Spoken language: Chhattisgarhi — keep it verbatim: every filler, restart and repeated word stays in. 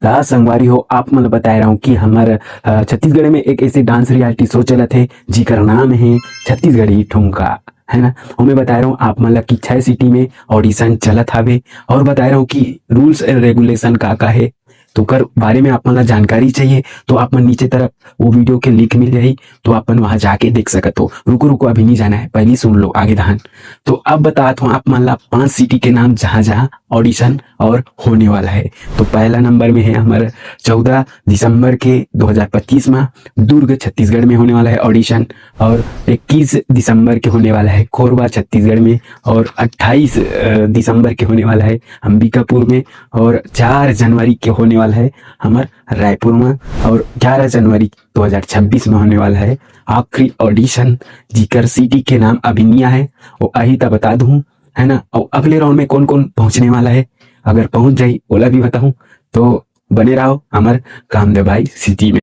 त संगवारी हो, आप मन ल बताए रहूं कि हमर, अ, छत्तीसगढ़ में एक ऐसे डांस रियलिटी शो चलत हे, जिकर नाम हे छत्तीसगढ़ी ठुमका, है ना। ओमे बताए रहूं आप मन ल कि छह सिटी में ऑडिशन चलत हावे, और बताए रहूं कि रूल्स एंड रेगुलेशन का का हे, तो ओकर बारे में आप मन ल जानकारी चाहिए तो आप मन नीचे तरफ वो वीडियो के लिंक मिल जाही, तो आप मन वहां जाके देख सकत हो। रुको रुको, अभी नहीं जाना है, पहले सुन लो आगे दहान। तो अब बतात हूँ आप मन ला पांच सिटी के नाम, जहां जहां ऑडिशन और होने वाला है। तो पहला नंबर में है हमर चौदह दिसंबर के दो हज़ार पच्चीस में दुर्ग छत्तीसगढ़ में होने वाला है ऑडिशन, और इक्कीस दिसंबर के होने वाला है कोरबा छत्तीसगढ़ में, और अट्ठाईस, अ, दिसंबर के होने वाला है अंबिकापुर में, और चार जनवरी के होने वाला है हमर रायपुर में, और ग्यारह जनवरी दो हज़ार छब्बीस में होने वाला है आखिरी ऑडिशन, जिकर सिटी के नाम अभी नहीं आए हे, वो आही त बता दूं, है ना। और अगले राउंड में कौन कौन पहुंचने वाला है, अगर पहुंच जाही ओला भी बताऊं। तो बने रहो हमर काम दबाई सिटी में।